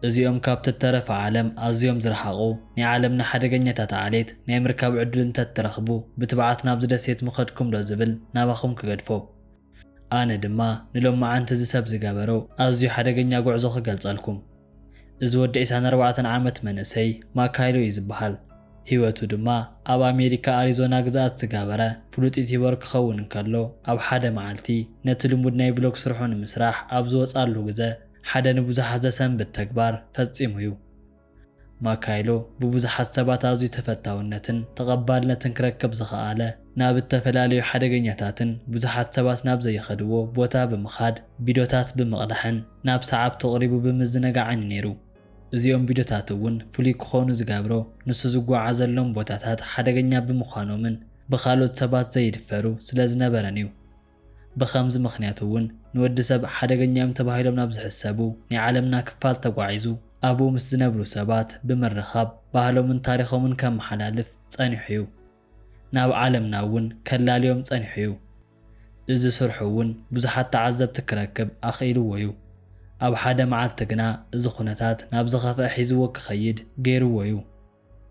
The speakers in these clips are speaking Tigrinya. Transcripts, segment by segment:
እዚኦም ካብቲ እተረፈ ዓለም ኣዝዮም ዝረሓቑ ናይ ዓለምና ሓደገኛታት ዓሌት ናይ ምርካብ ዕድል እንተትረኽቡ ብትብዓት ናብዚ ደሴት ምኸድኩም ዶ ዝብል ናባኹም ክገድፎ። ኣነ ድማ ንሎማዓንቲ እዚ ሰብ ዝገበሮ ኣዝዩ ሓደገኛ ጉዕዞ ክገልጸልኩም። እዚ ወዲ ዕስራን ኣርባዕተን ዓመት መንእሰይ ማካይሎ እዩ ዝበሃል። ህይወቱ ድማ ኣብ ኣሜሪካ ኣሪዞና ግዝኣት ዝገበረ ፍሉጥ ዩቲዩበር ክኸውን እንከሎ ኣብ ሓደ መዓልቲ ነቲ ልሙድ ናይ ቭሎግ ስርሑ ንምስራሕ ኣብ ዝወፅኣሉ ግዘ ሓደ ንብዙሓት ዘሰንብድ ተግባር ፈፂሙ እዩ። ማካይሎ ብብዙሓት ሰባት ኣዝዩ ተፈታውነትን ተቐባልነትን ክረክብ ዝኸኣለ ናብ እተፈላለዩ ሓደገኛታትን ብዙሓት ሰባት ናብ ዘይኸድዎ ቦታ ብምኻድ ቪድዮታት ብምቕዳሕን ናብ ሰዓብቱ ኣቕሪቡ ብምዝንጋዕን እዩ ነይሩ። እዚኦም ቪድዮታት እውን ፍሉይ ክኾኑ ዝገብሮ ንሱ ዝጓዓዘሎም ቦታታት ሓደገኛ ብምዃኖምን ብኻልኦት ሰባት ዘይድፈሩ ስለ ዝነበረን እዩ። ብኸምዚ ምኽንያት እውን ንወዲ ሰብ ሓደገኛ እዮም ተባሂሎም ናብ ዝሕሰቡ ናይ ዓለምና ክፋል ተጓዒዙ ኣብኡ ምስ ዝነብሩ ሰባት ብምርኻብ ባህሎምን ታሪኾምን ከመሓላልፍ ጸኒሑ እዩ። ናብ ዓለምና እውን ከላልዮም ጸኒሑ እዩ። እዚ ስርሑ እውን ብዙሓት ተዓዘብቲ ክረክብ ኣኽኢልዎ እዩ። ኣብ ሓደ መዓልቲ ግና እዚ ኩነታት ናብ ዝኸፍአ ሒዝዎ ክኸይድ ገይርዎ እዩ።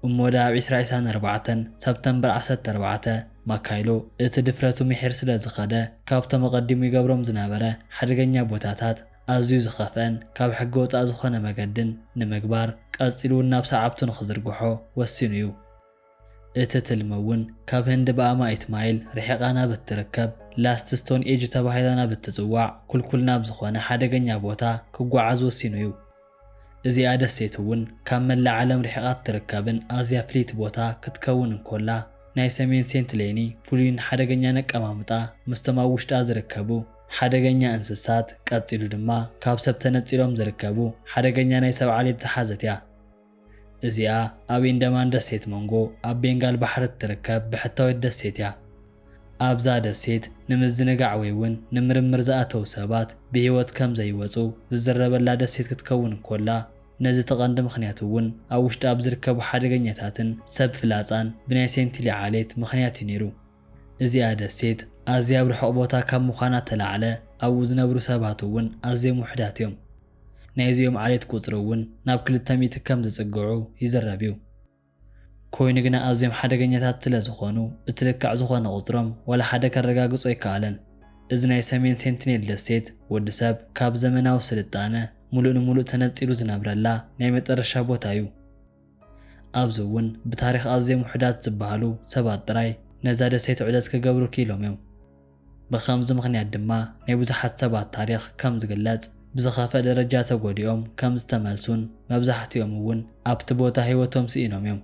እሞ ደኣ ኣብ ዕስራ ዕስራን ኣርባዕተን ሰብተምበር ዓሰርተ ኣርባዕተ ማካይሎ እቲ ድፍረቱ ምሒር ስለ ዝኸደ ካብቶም ኣቐዲሙ ይገብሮም ዝነበረ ሓደገኛ ቦታታት ኣዝዩ ዝኸፍአን ካብ ሕጊ ወጻእ ዝኾነ መገድን ንምግባር ቀጺሉ እውን ናብ ሰዓብቱ ንኽዝርግሖ ወሲኑ እዩ። እቲ ትልሚ እውን ካብ ህንዲ ብኣማኢት ማይል ርሒቓ ናብ እትርከብ ላስት ስቶን ኤጅ ተባሂላ ናብ እትጽዋዕ ኩልኩል ናብ ዝኾነ ሓደገኛ ቦታ ክጓዓዝ ወሲኑ እዩ። እዚኣ ደሴት እውን ካብ መላእ ዓለም ርሒቓ እትርከብን ኣዝያ ፍልይቲ ቦታ ክትከውን እንኮላ ናይ ሰሜን ሴንትሌኒ ፍሉይን ሓደገኛን ኣቀማምጣ ምስቶም ኣብ ውሽጣ ዝርከቡ ሓደገኛ እንስሳት ቀጺሉ ድማ ካብ ሰብ ተነጺሎም ዝርከቡ ሓደገኛ ናይ ሰብ ዓሌት ዝሓዘት እያ። እዚኣ ኣብ ኢንደማን ደሴት መንጎ ኣብ ቤንጋል ባሕሪ እትርከብ ብሕታዊት ደሴት እያ። ኣብዛ ደሴት ንምዝንጋዕ ወይ እውን ንምርምር ዝኣተው ሰባት ብህይወት ከም ዘይወፁ ዝዝረበላ ደሴት ክትከውን እንኮላ ነዚ እቲ ቀንዲ ምኽንያት እውን ኣብ ውሽጢ ኣብ ዝርከቡ ሓደገኛታትን ሰብ ፍላፃን ብናይ ሴንቲሊ ዓሌት ምኽንያት እዩ ነይሩ። እዚኣ ደሴት ኣዝያ ኣብ ርሑቕ ቦታ ካብ ምዃና ተላዕለ ኣብኡ ዝነብሩ ሰባት እውን ኣዝዮም ውሑዳት እዮም። ናይዚኦም ዓሌት ቁፅሪ እውን ናብ ክልተ ሚእቲ ከም ዝፅግዑ ይዝረብ እዩ። ኮይኑ ግና ኣዝዮም ሓደገኛታት ስለ ዝኾኑ እቲ ልክዕ ዝኾነ ቁፅሮም ዋላ ሓደ ከረጋግጾ ኣይከኣለን። እዚ ናይ ሰሜን ሴንቲኔል ደሴት ወዲ ሰብ ካብ ዘመናዊ ስልጣነ ሙሉእ ንሙሉእ ተነጺሉ ዝነብረላ ናይ መጠረሻ ቦታ እዩ። ኣብዚ እውን ብታሪኽ ኣዝዮም ውሑዳት ዝበሃሉ ሰባት ጥራይ ነዛ ደሴት ዑደት ክገብሩ ክኢሎም እዮም። ብኸምዚ ምኽንያት ድማ ናይ ብዙሓት ሰባት ታሪኽ ከም ዝግለጽ ብዝኸፍአ ደረጃ ተጎዲኦም ከም ዝተመልሱን መብዛሕትኦም እውን ኣብቲ ቦታ ህይወቶም ስኢኖም እዮም።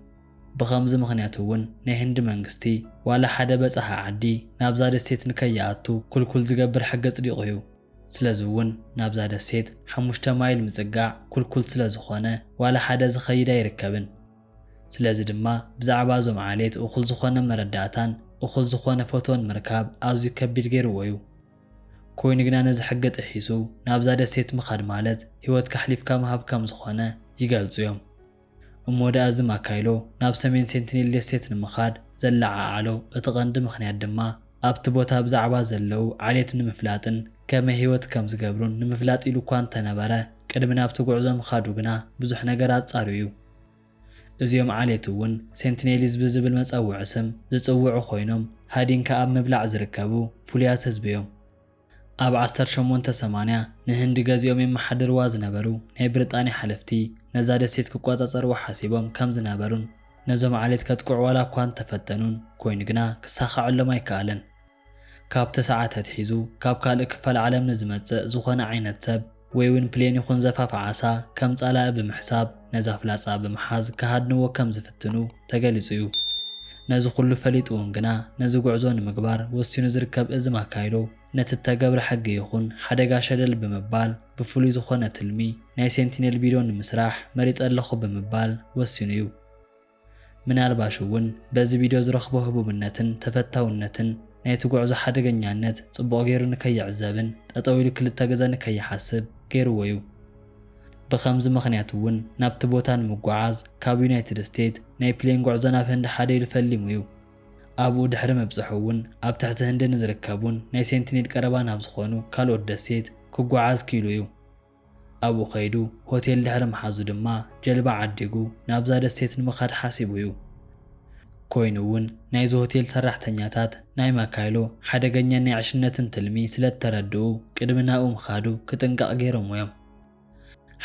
ብኸምዚ ምኽንያት እውን ናይ ህንዲ መንግስቲ ዋላ ሓደ በጻሒ ዓዲ ናብዛ ደሴት ንከይኣቱ ኩልኩል ዝገብር ሕጊ ኣጽዲቑ እዩ። ስለዚ እውን ናብዛ ደሴት ሓሙሽተ ማይል ምጽጋዕ ኩልኩል ስለ ዝኾነ ዋላ ሓደ ዝኸይድ ኣይርከብን። ስለዚ ድማ ብዛዕባ እዞም ዓሌት እኹል ዝኾነ መረዳእታን እኹል ዝኾነ ፎቶን ምርካብ ኣዝዩ ከቢድ ገይርዎ እዩ። ኮይኑ ግና ነዚ ሕጊ ጥሒሱ ናብዛ ደሴት ምኻድ ማለት ህይወትካ ኣሕሊፍካ ምሃብ ከም ዝኾነ ይገልጹ እዮም። እሞ ደኣ እዚ ማካይሎ ናብ ሰሜን ሴንቲኔል ደሴት ንምኻድ ዘለዓዓሎ እቲ ቀንዲ ምኽንያት ድማ ኣብቲ ቦታ ብዛዕባ ዘለዉ ዓሌት ንምፍላጥን ከመይ ህይወት ከም ዝገብሩን ንምፍላጥ ኢሉ እኳ እንተነበረ ቅድሚ ናብቲ ጉዕዞ ምኻዱ ግና ብዙሕ ነገር ኣጻርዩ እዩ። እዚኦም ዓሌት እውን ሴንቲኔሊዝ ብዝብል መጸውዒ ስም ዝጽውዑ ኮይኖም ሃዲንካ ኣብ ምብላዕ ዝርከቡ ፍሉያት ህዝቢ እዮም። ኣብ ዓሰርተ ሸሞንተ ሰማንያ ንህንዲ ገዚኦም የመሓድርዋ ዝነበሩ ናይ ብሪጣንያ ሓለፍቲ ነዛ ደሴት ክቆጻጸርዋ ሓሲቦም ከም ዝነበሩን ነዞም ዓሌት ከጥቅዑ ዋላ እኳ እንተፈተኑን ኮይኑ ግና ክሳኻዐሎም ኣይከኣለን። ካብ ተሰዓት ኣትሒዙ ካብ ካልእ ክፋል ዓለም ንዝመጽእ ዝኾነ ዓይነት ሰብ ወይ እውን ፕሌን ይኹን ዘፋፍ ዓሳ ከም ጸላኢ ብምሕሳብ ነዛ ፍላጻ ብምሓዝ ክሃድንዎ ከም ዝፍትኑ ተገሊጹ እዩ። ነዚ ኩሉ ፈሊጡ እውን ግና ነዚ ጉዕዞ ንምግባር ወሲኑ ዝርከብ እዚ ማካይሎ ነቲ እተገብረ ሕጊ ይኹን ሓደጋ ሸለል ብምባል ብፍሉይ ዝኾነ ትልሚ ናይ ሴንቲኔል ቪድዮ ንምስራሕ መሪጸ ኣለኹ ብምባል ወሲኑ እዩ። ምናልባሽ እውን በዚ ቪድዮ ዝረኽቦ ህቡብነትን ተፈታውነትን ናይቲ ጉዕዞ ሓደገኛነት ጽቡቕ ገይሩ ንከይዕዘብን ጠጠው ኢሉ ክልተ ግዘ ንከይሓስብ ገይርዎ እዩ። ብኸምዚ ምኽንያት እውን ናብቲ ቦታ ንምጓዓዝ ካብ ዩናይትድ ስቴት ናይ ፕሌን ጉዕዞ ናብ ህንዲ ሓደ ኢሉ ፈሊሙ እዩ። ኣብኡ ድሕሪ ምብጽሑ እውን ኣብ ትሕቲ ህንዲ ንዝርከቡን ናይ ሴንቲኔል ቀረባ ናብ ዝኾኑ ካልኦት ደሴት ክጓዓዝ ክኢሉ እዩ። ኣብኡ ከይዱ ሆቴል ድሕሪ ምሓዙ ድማ ጀልባ ዓዲጉ ናብዛ ደሴት ንምኻድ ሓሲቡ እዩ። ኮይኑ እውን ናይዚ ሆቴል ሰራሕተኛታት ናይ ማካይሎ ሓደገኛን ናይ ዕሽነትን ትልሚ ስለ እተረድኡ ቅድሚ ናብኡ ምኻዱ ክጥንቀቕ ገይሮምዎ እዮም።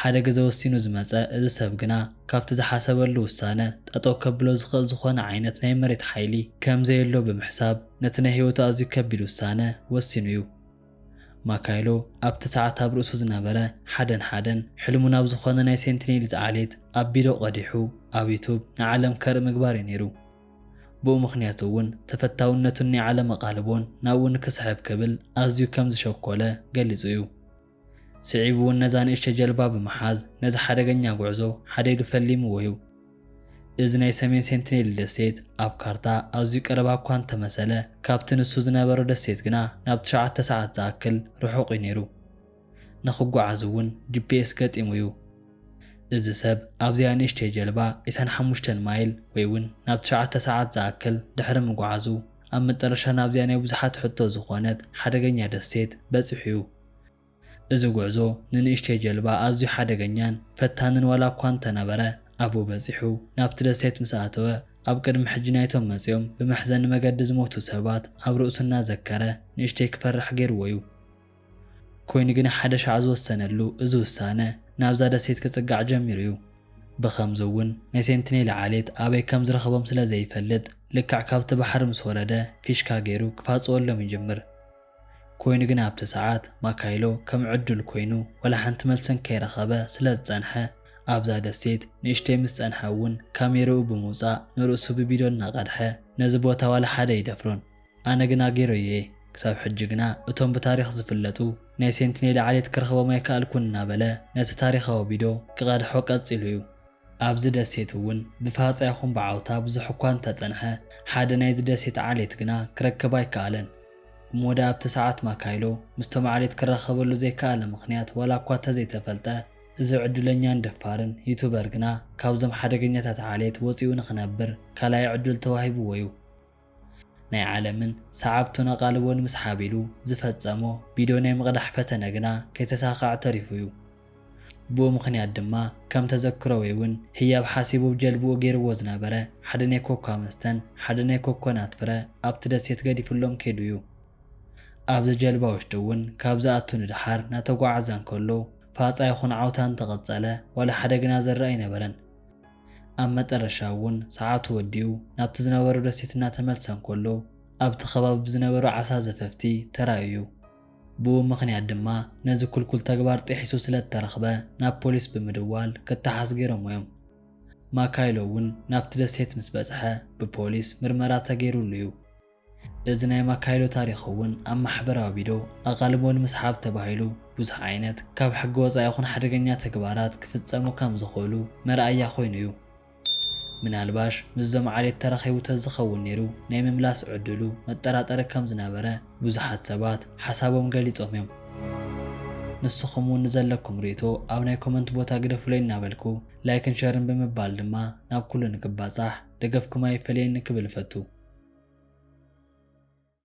ሓደ ግዜ ወሲኑ ዝመጸ እዚ ሰብ ግና ካብቲ ዝሓሰበሉ ውሳነ ጠጠው ከብሎ ዝኽእል ዝኾነ ዓይነት ናይ መሬት ሓይሊ ከም ዘየሎ ብምሕሳብ ነቲ ናይ ህይወቱ ኣዝዩ ከቢድ ውሳነ ወሲኑ እዩ። ማካይሎ ኣብቲ ሰዓት ኣብ ርእሱ ዝነበረ ሓደን ሓደን ሕልሙ ናብ ዝኾነ ናይ ሴንቲኔሊዝ ዓሌት ኣብ ቢዶ ቀዲሑ ኣብ ዩቱብ ንዓለም ከርኢ ምግባር እዩ ነይሩ። ብኡ ምኽንያት እውን ተፈታውነቱን ናይ ዓለም ኣቓልቦን ናብኡ ንክስሕብ ክብል ኣዝዩ ከም ዝሸኮለ ገሊጹ እዩ። ስዒቡ እውን ነዛ ንእሽተይ ጀልባ ብምሓዝ ነዚ ሓደገኛ ጉዕዞ ሓደይዱ ፈሊምዎ እዩ። እዚ ናይ ሰሜን ሴንቲኔል ደሴት ኣብ ካርታ ኣዝዩ ቀረባ እኳ እንተመሰለ፣ ካብቲ ንሱ ዝነበሮ ደሴት ግና ናብ ትሽዓተ ሰዓት ዝኣክል ርሑቕ እዩ ነይሩ። ንኽጓዓዝ እውን ጂ ፒ ኤስ ገጢሙ እዩ። እዚ ሰብ ኣብዚኣ ንእሽተይ ጀልባ ዕስራን ሓሙሽተን ማይል ወይ እውን ናብ ትሽዓተ ሰዓት ዝኣክል ድሕሪ ምጉዓዙ፣ ኣብ መጠረሻ ናብዚኣ ናይ ብዙሓት ሕቶ ዝኾነት ሓደገኛ ደሴት በጺሑ እዩ። እዚ ጉዕዞ ንንእሽተይ ጀልባ ኣዝዩ ሓደገኛን ፈታንን ዋላ እኳ እንተነበረ፣ ኣብኡ በጺሑ ናብቲ ደሴት ምስ ኣተወ፣ ኣብ ቅድሚ ሕጂ ናይቶም መጺኦም ብመሕዘኒ መገዲ ዝሞቱ ሰባት ኣብ ርእሱ እናዘከረ ንእሽተይ ክፈርሕ ገይርዎ እዩ። ኮይኑ ግና ሓደ ሻዕ ዝወሰነሉ እዚ ውሳነ ናብዛ ደሴት ክጽጋዕ ጀሚሩ እዩ። ብኸምዚ እውን ናይ ሴንቲኔል ዓሌት ኣበይ ከም ዝረኽቦም ስለ ዘይፈልጥ፣ ልክዕ ካብቲ ባሕሪ ምስ ወረደ ፊሽካ ገይሩ ክፋጽወሎም ይጅምር። ኮይኑ ግና ኣብቲ ሰዓት ማካይሎ ከም ዕዱል ኮይኑ ዋላ ሓንቲ መልሲ እንከይረኸበ ስለ ዝጸንሐ፣ ኣብዛ ደሴት ንእሽተይ ምስ ጸንሐ እውን ካሜርኡ ብምውጻእ ንርእሱ ብቢዶ እናቐድሐ ነዚ ቦታ ዋላ ሓደ ይደፍሮን። ኣነ ግና ገይረዮ እየ። ክሳብ ሕጂ ግና እቶም ብታሪኽ ዝፍለጡ ናይ ሴንቲኔል ዓሌት ክረኽቦም ኣይከኣልኩን እናበለ ነቲ ታሪኻዊ ቢዶ ክቐድሖ ቀጺሉ እዩ። ኣብዚ ደሴት እውን ብፋጻ ይኹን ብዓውታ ብዙሕ እኳ እንተጸንሐ፣ ሓደ ናይዚ ደሴት ዓሌት ግና ክረክብ ኣይከኣለን። እሞ ደኣ ኣብቲ ሰዓት ማካይሎ ምስቶም ዓሌት ክራኸበሉ ዘይከኣለ ምኽንያት ዋላ እኳ እንተዘይተፈልጠ፣ እዚ ዕድለኛን ደፋርን ዩቱበር ግና ካብዞም ሓደገኛታት ዓሌት ወጺኡ ንኽነብር ካልኣይ ዕድል ተዋሂብዎ እዩ። ናይ ዓለምን ሰዓብቱን ኣቓልቦ ንምስሓብ ኢሉ ዝፈጸሞ ቢዶ ናይ ምቕዳሕ ፈተነ ግና ከይተሳኽዐ ተሪፉ እዩ። ብኡ ምኽንያት ድማ ከም ተዘክሮ ወይ እውን ህያብ ሓሲቡ ጀልብኡ ገይርዎ ዝነበረ ሓደ ናይ ኮካ መስተን ሓደ ናይ ኮኮናት ፍረ ኣብቲ ደሴት ገዲፉሎም ከይዱ እዩ። ኣብዚ ጀልባ ውሽጢ እውን ካብ ዝኣቱ ንደሓር እናተጓዓዘ እንከሎ ፋጻ ይኹን ዓውታ እንተቐጸለ ዋላ ሓደ ግና ዝረኣ ኣይነበረን። ኣብ መጠረሻ እውን ሰዓቱ ወዲኡ ናብቲ ዝነበሮ ደሴት እናተመልሰ እንከሎ ኣብቲ ከባቢ ብዝነበሩ ዓሳ ዘፈፍቲ ተራእዩ እዩ። ብኡ ምኽንያት ድማ ነዚ ኩልኩል ተግባር ጥሒሱ ስለ እተረኽበ ናብ ፖሊስ ብምድዋል ክተሓዝ ገይሮምዎ እዮም። ማካይሎ እውን ናብቲ ደሴት ምስ በጽሐ ብፖሊስ ምርመራ ተገይሩሉ እዩ። እዚ ናይ ማካይሎ ታሪኽ እውን ኣብ ማሕበራዊ ቢዶ ኣቓልቦ ንምስሓብ ተባሂሉ ብዙሕ ዓይነት ካብ ሕጊ ወጻኢ ይኹን ሓደገኛ ተግባራት ክፍጸሙ ከም ዝኽእሉ መርኣያ ኮይኑ እዩ። ምናልባሽ ምስዞም ዓሌት ተራኺቡ ተዝኸውን ነይሩ ናይ ምምላስ ዕድሉ መጠራጠሪ ከም ዝነበረ ብዙሓት ሰባት ሓሳቦም ገሊጾም እዮም። ንስኹም እውን ንዘለኩም ርእይቶ ኣብ ናይ ኮመንት ቦታ ግደፉለይ እናበልኩ ላይክን ሸርን ብምባል ድማ ናብ ኩሉ ንክባጻሕ ደገፍኩም ኣይፈለየኒ ክብል እፈቱ።